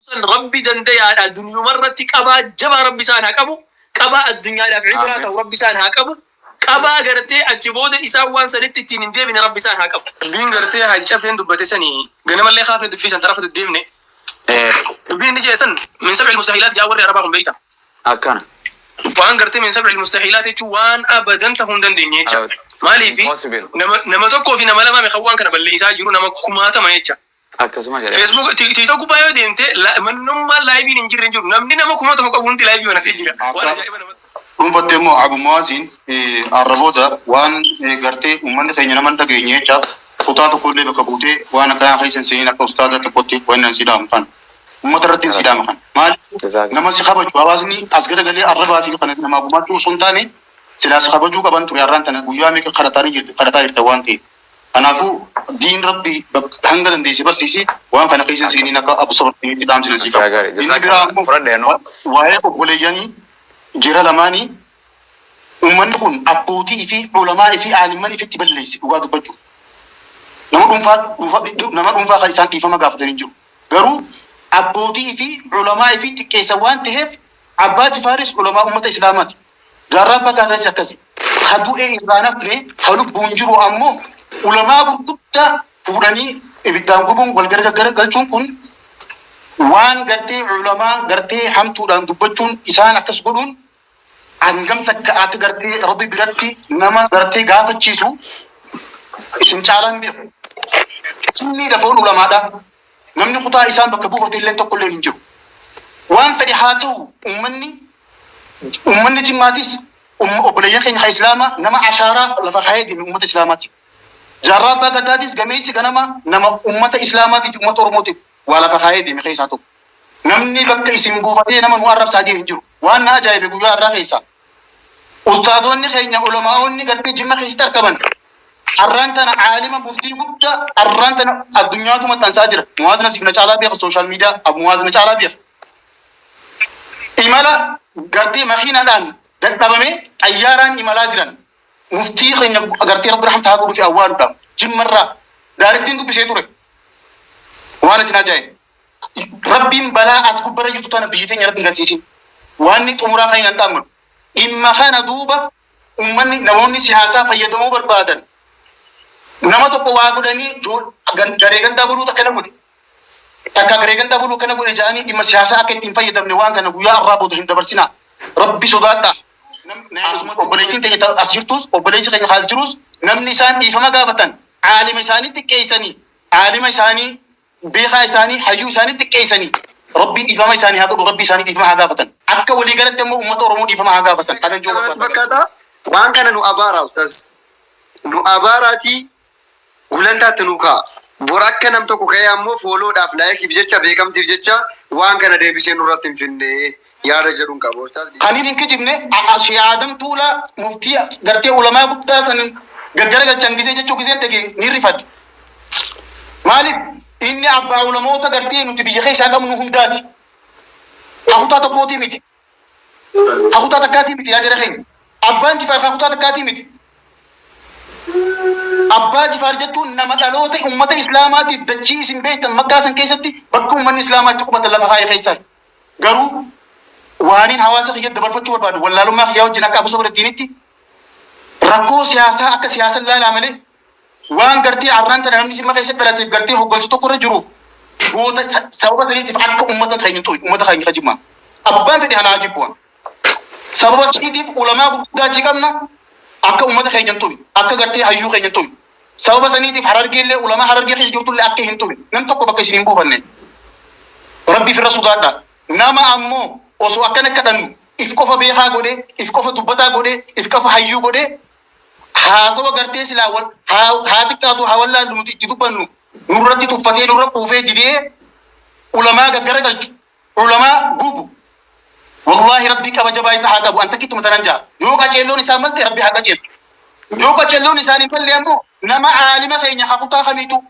San Rabbi dandayaadha duniyumarratti qabaa jabaa Rabbi isaan haa qabu, qabaa addunyaadhaaf cibraa Amiin. ta'u Rabbi isaan haa qabu, qabaa gartee achi booda isaan waan sanitti ittiin hin deebine Rabbi isaan haa qabu. Dubbiin gartee Haaji Caffeen dubbate sani ganamallee kaafne dubbii san xarafa deddeemne. Dubbiin inni je'e san min sab'il mustahiilaat je'an warri Arabaa kun beeyta. Akkana. Waan gartee min sab'il mustahiilaat jechuun waan abadan tahuu hin dandeenye jecha. Maaliifi Impossible. nama nama tokkoo fi nama lama mi kan waan kana balleeysaa jiru, nama kumaatama jecha. Akkasuma jedhee. Facebook TikTok gubbaa yoo deemte mannummaan liveiin hin jirre hin jiru. Namni nama 1000 qabu hundi live banatee jira. Waan Akka ajaa'iba namatti. Dhuunfatti immoo Abu Mu'aaziin har'a booda waan gartee uummanni keenya nama hin dhageenye jechaaf kutaa tokko illee bakka buutee waan akkanaa keessa hin seeniin, akka ustaaza tokkotti waan hin siidhaamu kana. Uummata irratti hin siidhaama kana. Maaliif nama si kabaju hawaasni as garagalee arrabaa fi kana namaa gumaachuu osoo hin taane silaa si kabajuu qaban ture. Har'aan tana guyyaa meeqa kadhataanii jirti, kadhataa jirta waan ta'eef. Kanaafuu diin Rabbi hanga dandeesse barsiisi, waan kana keessa hin seeniin akka Abu Sabr itti dhaamsina sii Isaa qaba. gaarii. Inni biraa Jazakallah. ammoo Fudhadhee noo. Waa'ee obboleeyyanii jara lamaanii, uummanni kun abbootii fi ulamaa fi aalimman ifitti balleesse dhugaa dubbachuuf. Nama dhuunfaa kan isaan dhiifama gaafatan hin jiru. Garuu abbootii fi ulamaa fi xiqqeessan waan ta'eef, Abbaa Jifaaris ulamaa uummata Islaamaati. Jaarraa Abbaa Gaadaatis akkasi. Ka du'e irraa nafne, ka lubbuun jiru ammoo ulamaa gurguddaa fuudhanii ibiddaan gubuun wal gargar galchuun kun waan gartee ulamaa gartee hamtuudhaan dubbachuun, isaan akkas godhuun hangam takka akka gartee Rabbi biratti nama gartee gaafachiisu isin caalaan beeku. Sunni lafoon ulamaadha. Namni kutaa isaan bakka buufate illee tokko illee hin jiru. Waan fedhe haa ta'u, uummanni Jimmaatis obboleeyyan keenya kan Islaamaa nama ashaaraa lafa kaa'ee deeme uummata Islaamaati. Jaarraa Abbaa Gadaatis gameessi ganama nama uummata Islaamaatiif, uummata Oromootiif waa lafa kaa'ee deeme keessaa tokko. Namni bakka isin buufatee nama nu arrabsaa jee hin jiru. Waan na ajaa'ibe guyyaa har'aa keessaa, ustaazonni keenya, ulamaa'onni gartee Jimma keessatti argaman, har'aan tana aalima muftii guddaa har'aan tana addunyaatu maxxansaa jira. Muwaaz Nasiif na caalaa beeka, social media Muwaaz na caalaa beeka. Imala gartee makiinaadhaan dadhabamee xayyaaraan imalaa jiran muftii keenya gartee Rabbi rahmata haa godhuu fi awwaaluudhaaf Jimmarraa daarittiin dubbisee ture. Waan isin ajaa'ibe. Rabbiin balaa as gubbarra jirtu tana biyya teenya Rabbiin garsiisin. Waan inni xumuraa kan hin dhaamnu. Dhimma kana duuba uummanni, namoonni siyaasaa fayyadamuu barbaadan nama tokko waa godhanii garee gandaa buluu akkana godhe, takka garee gandaa buluu akkana godhe jedhanii dhimma siyaasaa akka ittiin fayyadamne waan kana guyyaa har'aa booda hin dabarsinaa. Rabbi sodaadhaa. Obboleettiin teenya as jirtus, obboleessi keenya as jirus, namni isaan dhiifama gaafatan aalima isaanii xiqqeessanii, aalima isaanii, beekaa isaanii, hayyuu isaanii xiqqeessanii, Rabbiin dhiifama isaanii haa godhu, Rabbi isaanii dhiifama haa gaafatan. Akka walii galatti ammoo uummata Oromoo dhiifama haa gaafatan. Kanan jiru Kanatti barbaada. Fakkaata waan kana nu abaara, ustaz nu abaaraatii gulantaatti nu kaa'a. Bor akka nam tokko ka'ee ammoo followdhaaf, likeiif jecha, beekamtiif jecha waan kana deebisee nurratti hin finne yaada jedhuun qaba, ustaz. Kaniin hin kijibne, Shee Aadam Tuulaa muftii gartee ulamaa guddaa san gaggara galchan gisee jechuu giseen dhage ni rifadhe. Maaliif inni abbaa ulamoota gartee nuti biyya keessaa qabnu hundaati. Hakutaa tokkootii miti. Hakutaa takkaatii miti, yaa jara keenya. Abbaan Jifaar hakutaa takkaatii miti. Abbaa Jifaar jechuun nama dhaloota uummata Islaamaatiif dachii isin beektan Makkaa san keessatti bakka uummanni Islaamaa itti qubatan lafa kaayee keessaa. Garuu waaniin hawaasa kiyyatti dabarfachuu barbaadu, wallaalummaa kiyyaa wajjin, akka Abu Sabraddiinitti rakkoo siyaasaa akka siyaasa ilaalaa malee waan gartee har'aan tana namni Jimma keessatti dhalateef gartee hoggansa tokko irra jiruuf goota sababa saniitiif akka uummata keenya hin uummata keenya ka Jimmaa. Abbaan fedhe hanaa jibbu'an. Sababa saniitiif ulamaa gurguddaa achi qabna, akka uummata keenya hin tuqne, akka gartee hayyuu keenya hin tuqne. Sababa saniitiif Harargeellee, ulamaa Harargee keessa jirtullee akka hin tuqne, nam tokko bakka isin hin buufanne. Rabbi firra sodaadha. Nama ammoo osoo akkana kadhannu if qofa beekaa godhee, if qofa dubbataa godhee, if qofa hayyuu godhee haasawa gartee silaa wal haa haa xiqqaatu haa wallaallu nuti itti dubbannu nurratti tuffatee, nurra quufee didee ulamaa gaggara galchu, ulamaa gubu, wallaahi Rabbi qaba jabaa isa haa qabu. An takkittuma tanan jaa, yoo qaceelloon isaa malte Rabbi haa qaceelchu, yoo qaceelloon isaan hin malle ammoo nama aalima keenya haa kutaa kamiitu,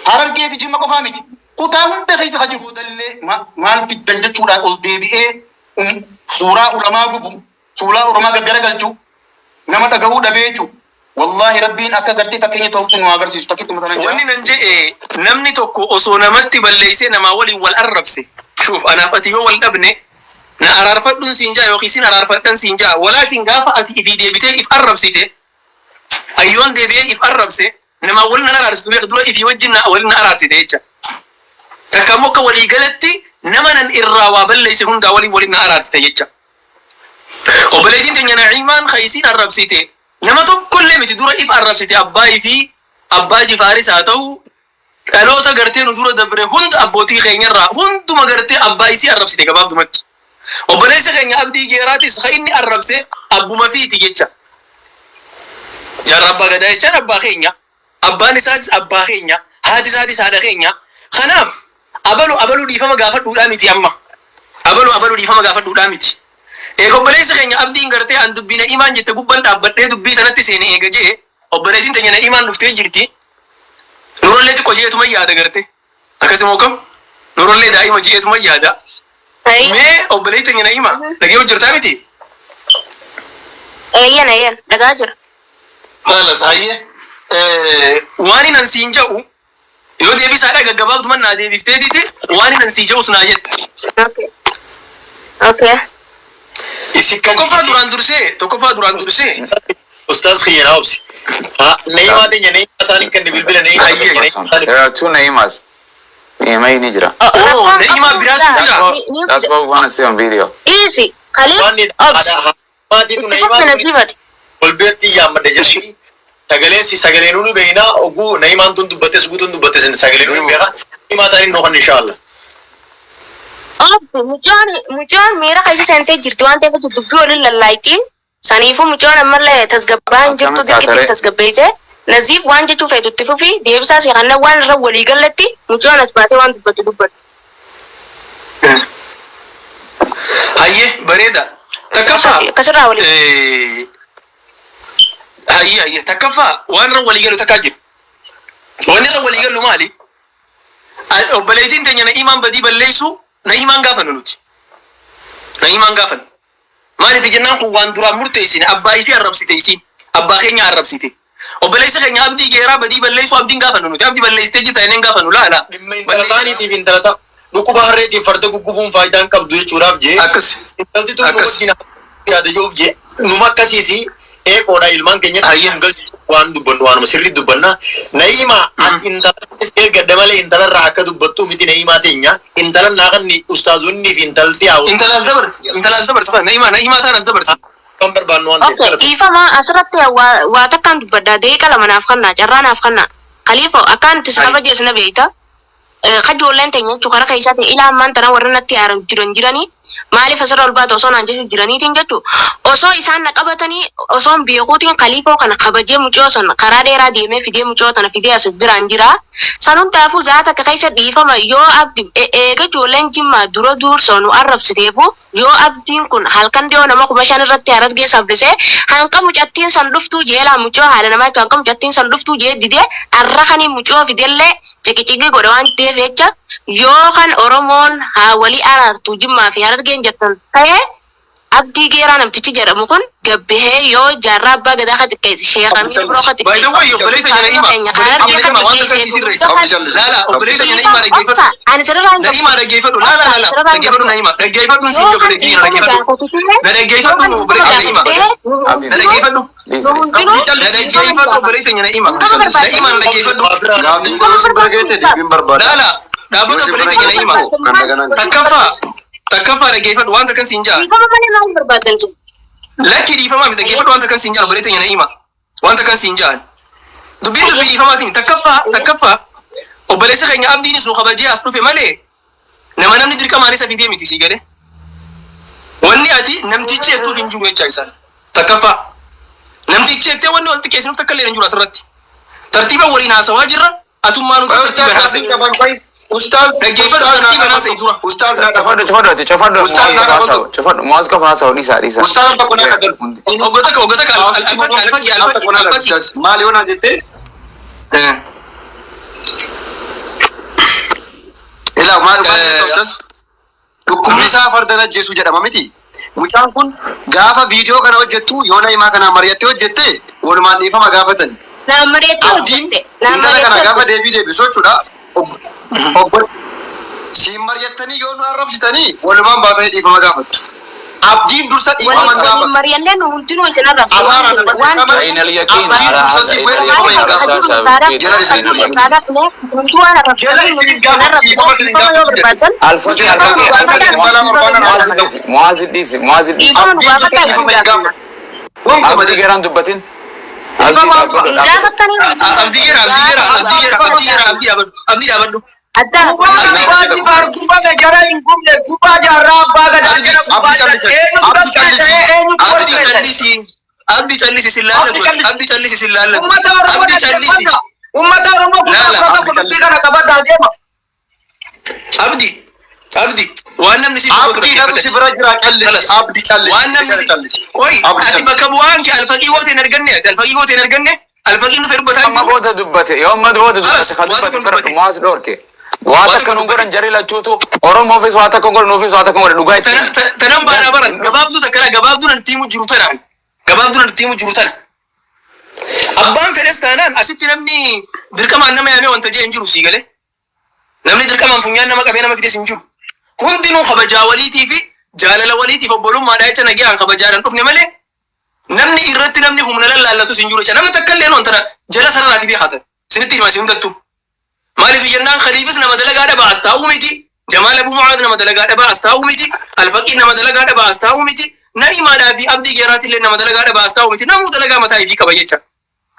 Harargee fi Jimma qofaa miti, kutaa hunda keessa ka jiru boodallee maal fiddan jechuudhaan ol deebi'ee suuraa ulamaa gubu, suuraa oromaa gaggara galchu, nama dhagahuu dhabee jechuudha. Wallaahi Rabbiin akka gartee fakkeenya ta'utti nu agarsiisu takkitti matanan jira. Wanni nan je'e, namni tokko osoo namatti balleessee namaa waliin wal arrabse, shuuf, anaaf ati yoo wal dhabne na araarfadhuun siin ja'a yookiin sin araarfadhan siin ja'a, walaakin gaafa ati ifii deebitee if arrabsite, ayyoon deebi'ee if arrabse, namaa waliin nan araarsitu beek, dura ifii wajjin na waliin na araarsite jecha. Takka immoo akka walii galatti nama nan irraa waa balleesse hundaa waliin waliin na araarsite jecha. Obboleettiin teenya Na'iimaan ka isiin arrabsite nama tokkollee miti, dura if arrabsite. Abbaa fi abbaa Jifaaris haa ta'u, dhaloota gartee nu dura dabre hunda, abbootii keenyarraa hunduma gartee abbaa isii arrabsite gabaabdumatti. Obboleessa keenya Abdii Geeraatis ka inni arrabse abbuma fiiti jecha. Jaarraa abbaa gadaa jechaan abbaa keenya. Abbaan isaatis abbaa keenya. Haati isaatis haadha keenya. Kanaaf abalu abaluu dhiifama gaafadhuudhaa miti amma. Abalu abaluu dhiifama gaafadhuudhaa miti. Eega obboleessa keenya Abdiin gartee an dubbii Na'iimaan jette gubban dhaabbadhee dubbii sanatti seene eega jee, obboleettiin teenya Na'iimaan dhuftee jirti. Nurallee xiqqoo jeetuma yaada garte. Akkasuma kam nurallee daa'ima jeetuma yaada. Mee obboleettii teenya Na'iima dhagee hojjetaa miti? Eeyyan, eeyyan, dhagaa jira. Maala saayyee. Waan inni siin jedhu yoo deebisaadha gaggabaabduma naa deebifteetiti, waan inni sii jedhus naa jette. Okay. Isi kan Tokkoffaa duraan dursee, tokkoffaa duraan dursee. Ustaaz kiyya obsi. Ha, Na'imaa teenya, Na'imaa isaanii kan bilbila Na'imaa Ayyee. teenya Na'imaa isaanii. There are two Naimas. Naima ni jira. Oh, Na'imaa biraatu jira. That's what we want to see on video. Easy. Khalif, Waan obsi. haadha Itti Na'imaa fufi nasiibati. ol beetti yaammadde jedhanii sagaleen si sagalee nuni beekna, oguu Na'imaan tun dubbattes guutuun dubbattes sagalee nuni beeka. Na'imaa taanii nookan inshaAllah. Obsi, mucaan miira keessa seentee jirti waan ta'eef dubbii waliin lallaayitiin. Saniifuu mucaan ammallee tasgabbaa hin jirtu, dirqitti tasgabbeessee. Naziif waan jechuu feetu itti fufi, deebisaa si kanna, waan irra walii galatti mucaan as baatee waan dubbatu dubbatti. Hayyee, bareeda. Takkaffaa. Akkasirraa walii. Hayyee, takkaffaa waan irra walii galu takkaa jiru. Wanni irra walii galu maali? Obboleettiin teenya Na'iimaan badii balleessu Na'iimaan gaafannu nuti. Na'iimaan gaafannu. Maaliif jennaan, kun waan duraan murteessine, abbaa ishee arrabsite isiin. Abbaa keenya arrabsite. Obboleessa keenya Abdii Geeraa badii balleessu Abdiin gaafannu nuti. Abdii balleessitee jirta jenneen gaafannu laala. Dhimma intala taaniitiif intala ta'a. Dhukkuba harreetiif farda guggubuun faayidaan qabdu jechuudhaaf jee. Akkas. Intalti tun nu Akkas. wajjin yaada jiruuf jee. Numa akkasiisi eeqoodha ilmaan keenya waan dubbannu waanuma sirrii dubbanna. Na'iima, ati intala ergadda malee intalarraa akka dubbattu miti, Na'iimaa teenya. Intala naaqanni ustaazonni fi intalti haa Intala as dabarsi. Intala as dabarsi. Na'iimaa, Na'iimaa taan as dabarsi. Kan barbaannu waan ta'eef. Okay, dhiifama, asirratti waa takkaan dubbadha. Daqiiqa 2 naaf kannaa, carraa naaf kannaa. Khalifa, akkaan itti saba jeesna beeyta. Kajoolleen teenya jechuun karaa keessaatiin ilaa ammaan tana warra natti aaran jiran jiranii maaliif asirra ol baata osoo naan jechuu jiraniitiin jechuu, osoo isaan na qabatanii osoo hin beekuutiin Khaliifoo kana kabajee mucoo san karaa dheeraa deemee fidee mucoo tana fidee as biraan jira. San hundaafuu zaata akka keessa dhiifama yoo Abdi eega ijoolleen Jimmaa dura duursoo nu arrabsiteefu, yoo Abdiin kun halkan dhiyoo nama 5,000 irratti Harargee saffisee hanqa mucattiin san dhuftuu jeelaa mucoo haadha namaa jechuun hanqa mucattiin san dhuftuu jee didee arra kanii mucoo fidellee ciqicigii godhe waan ta'eef jecha, yoo kan Oromoon haa walii araartu Jimmaa fi Harargeen jettan ta'e, Abdii Geeraa namtichi jedhamu kun gabbihee yoo Jaarraa Abbaa Gadaa ka xiqqeesse, Sheekh Amiir biroo ka By the way, xiqqeesse, obboleessa keenya ustaazota Na'iima, keenya Harargee ka Na'iima, waan xiqqeesse akkasii sirreessa. Laala, obboleessa keenya Na'iima obsa dhaggeeffadhu. ani sirraa hin Na'iima dhaggeeffadhu. Laala, laala, dhaggeeffadhu Na'iima. Dhaggeeffadhu siin yoo kan obboleettii keenya dhiifama dhaggeeffadhu. gaafatu ta'e Na yoo dhaggeeffadhu kan dhiifama obboleettii gaafatu Na'iima. ta'e Na dhaggeeffadhu. Please, please. Na dhaggeeffadhu obboleettii keenya Na'iima. Na'iima, na dhaggeeffadhu. Gaaffiin kun si bira geesse deebiin barbaada. Laala, dhaabbata Yoo si bira obboleettii keenya Na'iima. geesse kan daganaan. Takkaffaa, takkaffaa dhaggeeffadhu waan takkan siin jaa. Dhiifama malee maal barbaadan sun? Lakki, dhiifamaa miti, dhaggeeffadhu waan takkan siin jaa obboleettii keenya Na'iima. Waan takkan siin jaa. Dubbiin dubbii dhiifamaatiin takkaffaa, takkaffaa obboleessi keenya Abdiinis nu kabajee as dhufe malee nama namni dirqamaan isa fidee miti, sii galee. Wanni ati namtichi jettuuf hin jiru jechaa isaan. Takkaffaa. Namtichi jettee wanni wal xiqqeessinuuf takka illee hin jiru asirratti. Tartiiba waliin haasawaa jirra. Atummaa nuti tartiiban haasa'e. Ustaaz Dhaggeeffadhu, tartiiban haasa'e dura. Ustaaz Cufadhu, cufadhu, ati cufadhu. Ustaaz Muwaaz qofa haasa'u. Cufadhu, Muwaaz qofa haasa'u, dhiisaa, dhiisaa. Ustaaz tokko naa dhagalu. Obbo takka, obbo takka, alfaqi, alfaqi, alfaqi, alfaqi. Maal yoo naan jettee? Ilaa, maal maal jettaa ustaaz? Dhukkubni isaa farda ajjeesu jedhama miti. Mucaan kun gaafa viidiyoo kana hojjettu yoo Na'imaa kanaan mari'attee hojjette walumaan dhiifama gaafatani. Naan mari'attee Abdiin hojjette. Naan intala kana mari'attee gaafa hojjette. deebii deebisu jechuudha. Obbo siin mari'attanii yoo nu arrabsitanii walumaan baatanii dhiifama gaafattu. Abdiin dursa dhiifama Waliin hin waliin gaafatu. mari'annee nu hundinuu isin arrabsu. Abaara Waan nama waan dirqama عين اليقين Abdiin على dursa هذا si عين bu'ee اليقين dhiifama hin على gaafatu. شاشة Jala isin عين اليقين Jala isin hin gaafatu dhiifama isin hin gaafatu jedhe. الفقي Mucaa الفقي kana الفقي gaafa balaa barbaanaan معاذ haasa'u. ديسي معاذ ديسي معاذ ديسي Dhiifama nu Abdiin dursa gaafataa dhiifama nu hin gaafanna. gaafatu. Gonkumaa abdii jechuudha. garaan dubbatin abdii dhaabbadhu dhaabbadhu Gaafattanii Abdii jira, abdii jira, abdii jira, abdii jira, abdii dhaabadhu, abdii dhaabadhu. adda Gubaa abbaa jifaar gubame gara hin gubne gubaa jaarraa abbaa gadaa jala Abdii gubaa jiran callisi. eenyutu Abdii gabteesse callisi. eenyutu Abdii gormeesse callisi, abdii callisi sin laallatu, Abdii callisi. abdii callisi sin laallatu. Ummata Oromoo Abdii callisi, dhaggeeffadha. Ummata Oromoo kutaa Laala, 11 Abdii dubbii callisi. kana qabadhaa deema. abdii, abdii, waan namni si dubbatu Abdii natu si dhaggeeffadhu. bira jira callisi. Kalas. Abdii callisi. Waan namni si Callisi. Oi, Abdii ati callisi. bakka bu'aan kee alfaqii goote hin arganne, ati alfaqii goote hin arganne, alfaqiin dhufee dubbataa hin amma jiru. booda dubbate yoo amma booda dubbate Kalas, ka waan dubbate tokko fira dubbate. Muaz dhorke waa Waan takka tokko nuun dubbate. godhan jarri lachuutu Oromoofis waa takka hin godhan nuufis waa takka hin godhan dhugaa Tana- ittiin Tanan baanaa baran gabaabduu takkana gabaabduu nan tiimu jiru tanaan gabaabduu nan tiimu jiru tana. Abbaan fedhes taanaan asitti namni dirqamaan nama yaamee wanta jee hin jiru sii galee. Namni dirqamaan funyaan nama qabee nama fides hin jiru. Hundinuu kabajaa waliitii fi jaalala waliitiif obbolummaadhaa jecha nagayaan kabajaadhaan dhufne malee namni irratti namni humna lallaallatus hin jiru jecha namni takka illee wanta jala sararaati beekatan isinitti hima isin hundattuu. Maaliif jennaan Khaliifis nama dalagaa dhabaa as taa'uu miti. Jamaal Abu Mucaaz nama dalagaa dhabaa as taa'uu miti. Alfaqii nama dalagaa dhabaa as taa'uu miti. Na'imaadhaa fi Abdii Geeraatillee nama dalagaa dhabaa as taa'uu miti. Namuu dalagaa mataa ifii qaba jecha.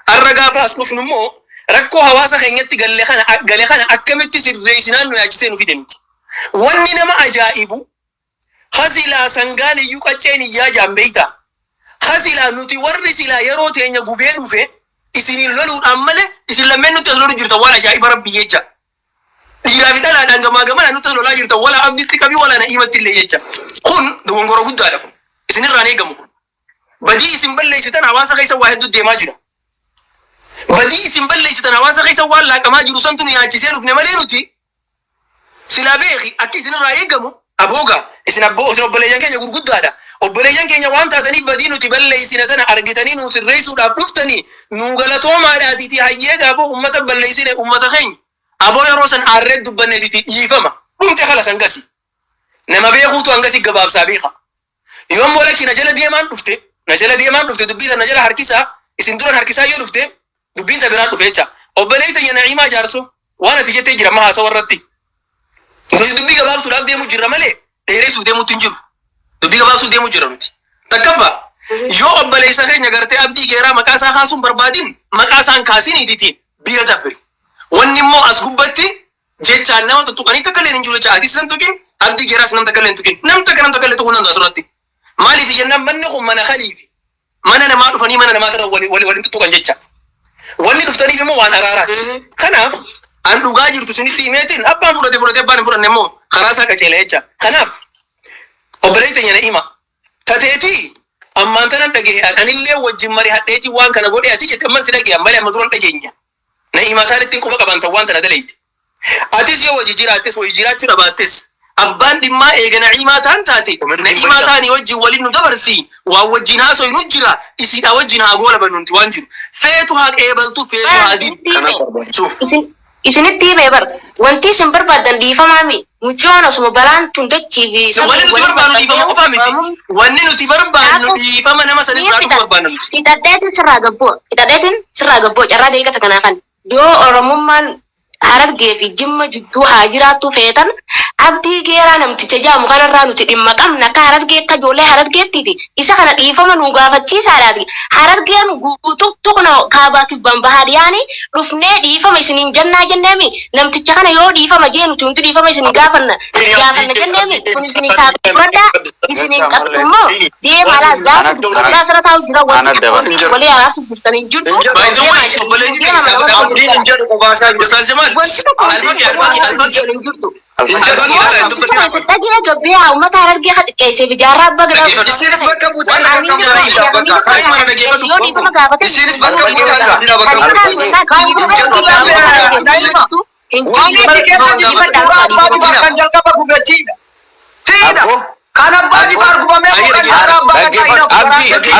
Har'a gaafa as dhufnu immoo rakkoo hawaasa keenyatti galle kana gale kana akkamitti sirreessinaan nu yaachisee nu fide miti. Wanni nama ajaa'ibu hasilaa sangaan iyyuu qacceen iyyaa jaan beeyta. Hasilaa nuti warri silaa yeroo teenya gubee dhufe isiniin loluudhaan malee isin lammeen nutti as lolu jirtan waan ajaa'iba rabbi jecha. Dhiiraa fi dhalaadhaan gamaa gamana nutti as lolaa jirtan wala abditti qabii wala na'iimatti illee jecha. Kun dogongora guddaadha kun. Isinirraan eegamu kun. Badii isin balleessitan hawaasa keessa waa hedduu deemaa jira. Badii isin balleessitan hawaasa keessa waan laaqamaa jiru santu nu yaachisee dhufne malee nuti silaa beeki akka isinirraa eegamu abooga isin abboo isin obboleeyyan keenya gurguddaadha. Obboleeyyan keenya waan taataniif badii nuti balleessine tana argitanii nu sirreessuudhaaf dhuftanii nu galatoomaadhaatiiti hayyee gaafoo ummata balleessine ummata keenya aboo yeroo san aarree dubbanneetiti dhiifama dhumte kala hangasi nama beekuutu hangasi gabaabsaa beeka. Yoommoo lakki na jala deemaan dhufte na jala deemaan dhufte dubbii tana na jala harkisaa isin duran harkisaa yoo dhufte dubbiin ta biraa dhufe jecha. Obboleeyyi teenya Na'iimaa Jaarso waan ati jettee jira amma haasawa irratti. Nuti dubbii gabaabsuudhaaf deemuu jirra malee dheeressuuf deemuutti hin jiru. Dubbii gabaabsuuf deemuu jirra nuti. Takkaffaa yoo obboleessa keenya gartee Abdii Geeraa maqaa isaa kaasuun barbaadin maqaa isaan kaasiniititi bira dabri. Wanni immoo as gubbatti jechaan nama tuttuqanii takka illee hin jiru jecha atis san tuqin Abdii Geeraas nam takka illee hin tuqin. Nam takka nam takka illee tuquu hin danda'u asirratti. Maaliif jennaan manni kun mana khaliifi. Mana namaa dhufanii mana namaa irra waliin tuttuqan jecha. Wanni dhuftaniif immoo waan araaraati. Kanaaf an dhugaa jirtu isinitti himeetiin abbaan fudhate fudhate abbaan hin fudhanne immoo karaa isaa qajeela jecha. Kanaaf obboleettii teenya Na'iima tateetii ammaan tanan dhagahe anillee wajjin mari hadheetii waan kana godhe ati jette amman si dhagahe malee amma duran dhageenya. Na'iimaa taan ittiin quba qaban tan waan tana dalayte. Atis yoo wajji jiraattes wajji jiraachuu dhabaattes abbaan dhimmaa eega Na'iimaa taan taate Na'iimaa taanii wajjin waliin nu dabarsi waan wajjin haasoynu jira isiidha wajjin haa goolabannu nuti waan jiru. Feetu haa qeebaltu feetu haa diddu. Suuf. Isinitti himee bar wanti isin barbaadan dhiifamaa mi mucaan osuma balaan tun dachii fi Wanni nuti barbaannu dhiifama qofaa miti. Wanni nuti barbaannu dhiifama nama sanirraa dhufu barbaanna nuti. Hidhadheetiin sirraa gabboo hidhadheetiin sirraa gabboo carraa deegata kanaa kan yoo Oromummaan Harargee fi Jimma jidduu haa jiraattu feetan Abdii Geeraa namticha jaamu kanarraa nuti dhimma qabna akka Harargee akka ijoollee Harargeettiiti isa kana dhiifama nu gaafachiisaadhaati Harargeen guutuutu kuna kaabaa kibbaan bahaa dhiyaanii dhufnee dhiifama isiniin jennaa jenneemi namticha kana yoo dhiifama jee nuti hundi dhiifama isin gaafanna gaafanna jenneemi kun isinii taatu fudhadhaa isiniin qabdu immoo deemaa laa zaasa dubbataa asirra taa'u jira wanti tokko walii araarsuuf jirtan hin jirtu By the way, deemaa isin obboleessi deemaa keenya nama Abdiin hin jedhu qofaasaa hin jedhu. Ustaaz Jamaal, wanti tokko Alfaqi, Alfaqi, Alfaqi, hin jirtu. Alfaqi ilaala hin dubbatin. Dhagina gabbee uummata Harargee haa xiqqeessee fi jaarraa abbaa gadaa Isinis bakka buutaan bakka buutaan bakka. Kan mana dhaggeeffatu. yoo dhiifama gaafate Isinis bakka buutaan jira bakka Wanni keessa jiru abbaa jifaar kan jalqaba gube siidha. Siidha. Abbo. Kan abbaa jifaar gubamee Ayyee godhan dhaggeeffatu. dhaggeeffadhu. Abdii, Abdii,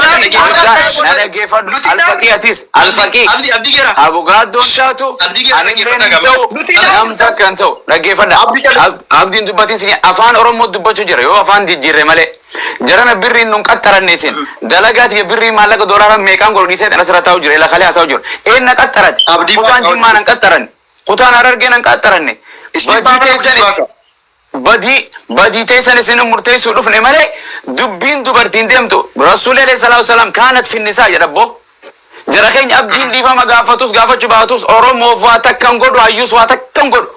na dhaggeeffadhu. Alfaqii atis, alfaqii. Abdii, Abdii geera. Abugaaddoon taatu, Abdii geera anilleen hin dhaggeeffadha ta'u, qaba. nam takka hin ta'u. Dhaggeeffadha. Abdiin dubbatiin isin afaan Oromoo dubbachuu jira yoo afaan jijjiirre malee. Jarana birriin nun qaxxaranne isin. Dalagaa tiyya birrii maallaqa doolaara meeqaan godhu dhiisee asirra taa'u jira. Ila kalee haasa'u jira. Eenna qaxxarate. Abdii Kutaan baasa. Jimmaa nan qaxxaranne. Kutaan Harargee nan qaxxaranne. Isin Badii baana teessani. baasa. Badii teessan isin murteessuu dhufne malee dubbiin dubartiin deemtu rasuulli alayhi salaatu wasalaam kaanat finnisaa jedha bbo. Jara keenya Abdiin dhiifama gaafatus gaafachuu baatus Oromoof waa takka hin godhu, hayyuus waa takka hin godhu.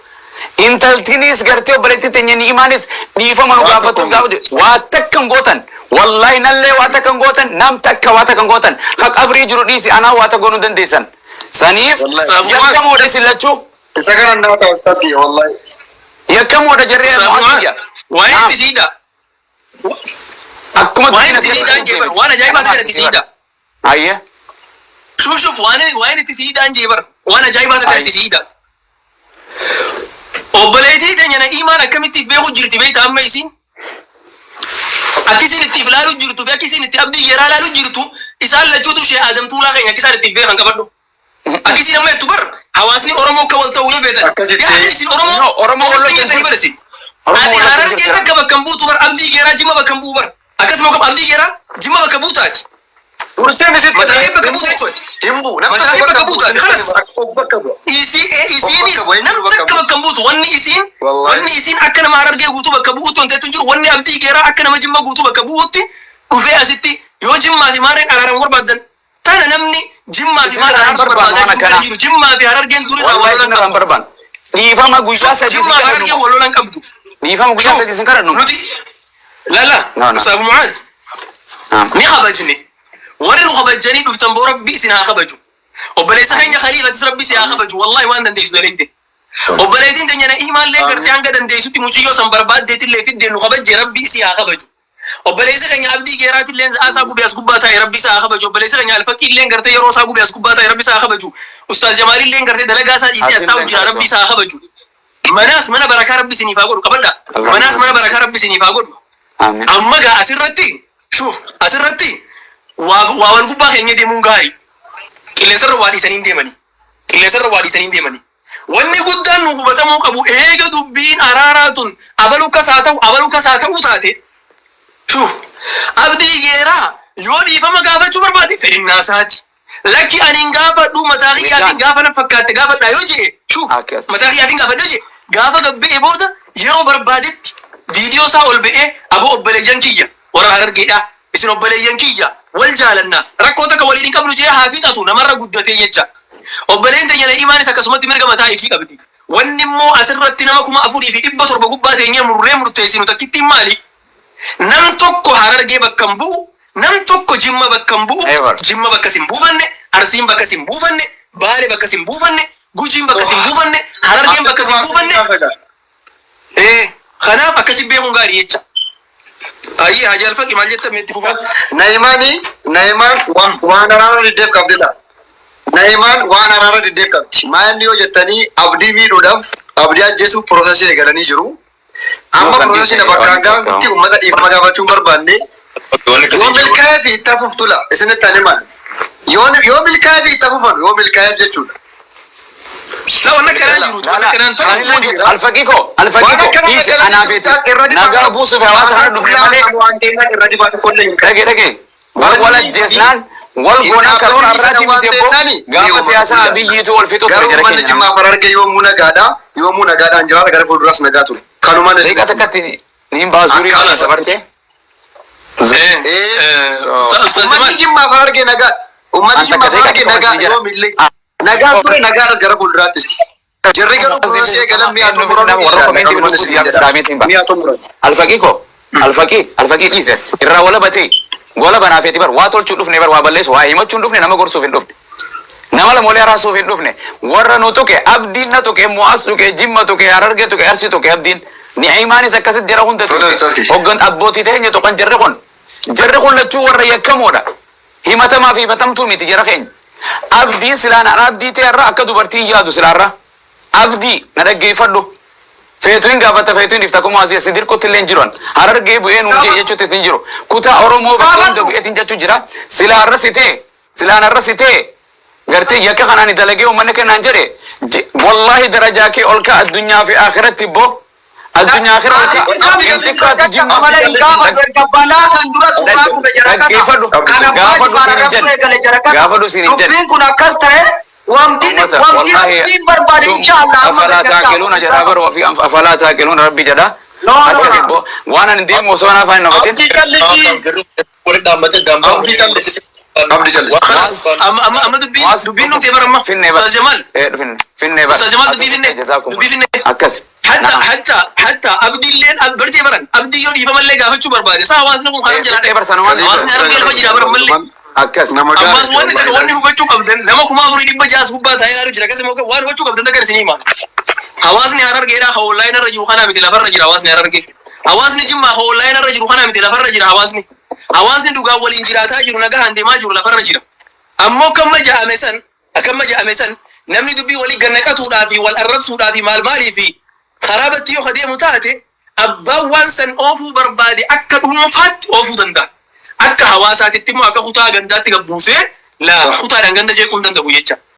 Intaltiniis gartee obboleettii teenya Ni'imaanis dhiifama nu Waa tokko gaafatus hin gaafatu waa takka hin gootan. Wallaahi nallee waa takka hin gootan, nam takka waa takka hin gootan. Ka qabrii jiru dhiisi anaa waa takka godhuu hin dandeessan. Saniif Wallahi. yakkamoodha isin lachuu. Isa kana naa ta'a ustaz kiyya wallahi. Yakkamoodha jarri Ustaaz Mu'aaz Mu'aaz, kiyya. waa'ee Naam. itti siidha. Akkuma Waa'ee dubbiin itti ati siidhaan jee bar. Waan ajaa'ibaa takka itti siidha. Ayye. Shuf shuf waan waa'een itti siidhaan jee bar. Waan ajaa'ibaa takka itti siidha. Obboleettii teenya Na'iimaan akkamitti if beeku jirti beekta amma isiin? Akka isin itti if laalu jirtu fi akka isin itti Abdii Geeraa laalu jirtu isaan lachuutu Shee Aadam Tuulaa keenya akka isaan itti if beekan qabadhu. Akka isin amma jettu bar hawaasni Oromoo akka wal ta'u yoo feetan. Akkasitti. Yaa isin Oromoo No, Oromoo ofitti wal loltan jettanii jiru. bar isin. Oromoo Ati wal loltan Harargee jiru. takka bakka hin buutu bar, Abdii Geeraa Jimma bakka hin bu'u bar. Akkasuma akkam Abdii Geeraa Jimma bakka buutaati. Dursee misitti. Mataa kee bakka buuta jechuudha. Hin bu'u. Namni Mataa kee tokko bakka bu'u. buuta. Kanas Of bakka bu'a. isii isiinis Of bakka bu'a, nam eenyu bakka takka bu'a? bakka hin buutu. Wanni isiin Wallahi. wanni isiin akka nama Harargee guutuu bakka bu'uutti wanti jettu hin jiru. Wanni Abdii Geeraa akka nama Jimma guutuu bakka bu'uutti dhufee asitti yoo Jimmaa fi Maareen araaramu barbaadan tana namni Jimmaa fi Isin Maareen irraa hin araarsuu barbaannu barbaadaa waan jiru kana akkanaa. jiru. Jimmaa fi Harargeen durirraa wal Wallahi lolan isin irraa hin qabdu. barbaannu. Dhiifama guyyaa sadii isin Jimmaa fi Harargeen kadhannu. wal lolan qabdu. Dhiifama guyyaa Shuf sadii isin kadhannu. nuti lala No, no. Ustaaz Mu'aaz Naam. ni kabajne. Warri nu kabajanii dhuftan boo Rabbi isin haa kabaju. Obboleessa keenya Khaliifatis Rabbi si haa kabaju. Wallahi waan dandeessu dalayte. Obboleettiin teenya Na'iimaallee gartee hanga dandeessutti mucayyoo san barbaaddeetillee fiddee nu kabajje, Rabbi isii haa kabaju. Obboleessa keenya Abdii Geeraatilleen za'aa isaa gubee as gubbaa taa'e, Rabbi isaa haa kabaju. Obboleessa keenya Alfaqiilleen gartee yeroo isaa gubee as gubbaa taa'e, Rabbi isaa haa kabaju. Ustaaz Jamaalilleen gartee dalagaa isaa dhiisee as taa'u Atilleen jira, Rabbi kabaju. isaa haa kabaju. Manaas mana barakaa Rabbi isiniif haa godhu qabadha. Manaas mana barakaa Rabbi isiniif haa godhu. Amiin. Amma gaa asirratti shuuf asirratti waa waa wal gubbaa keenya deemuun gaarii. Qilleensarra waa dhiisanii hin deemani. Qilleensarra waa dhiisanii hin deemani. Wanni guddaan nu hubatamuu qabu eega dubbiin araaraa tun abalu akkas haa ta'u abalu akkas haa ta'uu taate, shuuf, Abdii Geeraa yoo dhiifama gaafachuu barbaade fedhinnaa isaati. Lakki ani hin gaafadhu, mataa kiyyaatiin Miidhaan. gaafa na fakkaatte gaafadha yoo je'e, shuuf, Akkas. mataa kiyyaatiin gaafadha yoo je'e, gaafa gad ba'e booda yeroo barbaadetti viidiyoo isaa ol ba'ee, aboo obboleeyyan kiyya warra Harargeedha, isin obboleeyyan kiyya, wal jaalanna, rakkoo takka waliin hin qabnu jee haa fixatu, namarra guddatee jecha. Obboleen teenya Na'iimaanis akkasumatti mirga mataa ifii qabdi. Wanni immoo asirratti nama 4700 gubbaa teenyee murree murteessinu takkittiin maali? Nam tokko Harargee bakka hin bu'u, nam tokko Jimma bakka hin bu'u, Never. Jimma bakka sin buufanne, Arsiin bakka sin buufanne, Baale bakka sin buufanne, Gujiin bakka sin buufanne, Harargeen bakka sin buufanne. Kanaaf akkasi beekuun gaarii jecha. Ayyee Haji Alfaqi maal jettan itti fufaa? Na'imaani Na'imaan waan araara diddeef qabdidha. Na'imaan waan araara diddeef qabdi. Maal yoo jettanii, Abdii miidhuudhaaf, Abdii ajjeesuuf processii eegalanii jiru. Amma Kan processii dhiise bakka waan hangaafatti tokko. uummata dhiifama gaafachuu hin barbaanne. Wanni akkasii Yoo jiru. milkaa'ee fi itti hafuuf tula isinitti ani himan. Yoo milkaa'ee fi itti hafufan, yoo milkaa'eef jechuudha. La wanna akkanaan jiruuti wanna akkanaan tolu. Anillee jirtu alfaqii koo alfaqii Waan koo akkanaa dhiise eegalanii anaaf eeti irra dibaa nagaa buusuuf hawaasa kana dhufne malee. Waan keenyan irra dibaa tokkollee hin qabu. Dhage dhage wal wal ajjeesnaan wal goonaan karoora har'aatii miti ebboo gaafa siyaasaa biyyiitu wal fixu ture Garuu jara uummanni keenya. Jimmaa Harargee yoomuu nagaadha. Yoomuu nagaadhaan jiraata, gara fuulduraas nagaa ture. Kanumaan isin Daqiiqaa takkatti niin baasuurii Akkanas. dabarte. Ustaaz Uummanni Jamal. Jimmaa Harargee nagaa. Uummanni An Jimmaa takka Harargee daqiiqaa nagaa tokko isin yoomillee. Nagaa ture, nagaadhas gara fuulduraattis. Jarri garuu processii eegalan mi'a xumuran. Warra commentii lubbuu yaabis daameetiin ba'a. Mi'a xumuran. Alfaqii koo alfaqii alfaqii dhiise irraa wala batee gola banaafeeti bar waa tolchuu dhufne bar, waa balleessu, waa himachuun dhufne, nama gorsuuf hin dhufne, nama lamoolee araarsuuf hin dhufne. Warra nu tuqe, Abdiin na tuqe, Mu'as tuqe, Jimma tuqe, Hararge tuqe, Arsi tuqe Abdiin, Ni'imaanis akkasitti jara hunda Tole, tuqe. Ustaaz. Hoggan abbootii teenya tuqan, jarri kun lachuu warra yakkamoodha, himatamaa fi himatamtuu miti jara keenya. Abdiin silaan an Abdii ta'e irra akka dubartii yaadu silaarra. Abdii, na dhaggeeffadhu. Feetu hin gaafata, feetu hin dhiifta. Akkuma asii si dirqutti illee hin jiru. Harargee bu'ee nuun jee jechuutti hin jiru. Kutaa Oromoo bakka hunda bu'eetiin jechuu jira. Silaa arrasitee, silaan arrasitee gartee yakka kanaan dalagee uummanni kennaan jedhe, wallaahi darajaa kee ol ka'a addunyaa fi akhiratti bo addunyaa akhira ol ka'a. Hin xiqqaatu jimma. Malee hin gaafatu, erga balaa kan dura suuraa gube jara kana. Dhaggeeffadhu. Kan abbaa Gaafadhu jifaara siin hin rakkoo jedhe. eegale jara kana. Gaafadhu siin hin jedhe. Dubbiin kun akkas ta'e wanti Ummata wanti wallahi dubbiin barbaade inshaallah amma afalaa taaqiluuna jedha bara ofii, afalaa taaqiluuna rabbi jedha. No, no, Akkas no. bo waan ani deemu osoo ana afaan hin nafatin. Abdii callisii. Walitti dhaammatee dambaa. Abdii callis. Abdii callis. Khalas, amma amma amma dubbiin dubbiin nuti bara amma. Finne bara. Ustaz Jamal. Eh, finne finne bara. Ustaz Jamal, dubbii finne. Jazaakum. Dubbii finne. Akkas. Hatta Naam. Hatta hatta abdiilleen bartee baran abdii yoo dhiifamallee gaafachuu barbaade saa hawaasni kun haram jalaa Finne bar sanumaan. Hawaasni harargee lafa jira bara mallee. Akkas. Nama gaarii. Ammas wanni takka wanni hubachuu qabdan, nama 4600 gubbaa taa'ee ilaaluu jira. Akkasuma waan hubachuu qabdan takka isin hima. Hawaasni harargeedhaa ka online irra jiru kanaa miti, lafarra jira hawaasni harargee. Hawaasni jimmaa ka online irra jiru kanaa miti, lafarra jira hawaasni. Hawaasni dhugaan waliin jiraataa jiru, nagaan deemaa jiru lafarra jira. Ammoo kamma ja'ame san, akkamma ja'ame san, namni dubbii walii gannaqatuudhaa fi wal arrabsuudhaa fi maal maalii fi karaa batti yoo adeemu taate, abbaan waan san oofuu barbaade akka dhuunfaatti oofuu danda'a. Akka hawaasaatitti immoo akka kutaa gandaatti gabbuusee la kutaadhaan ganda jeequu hin danda'u jecha.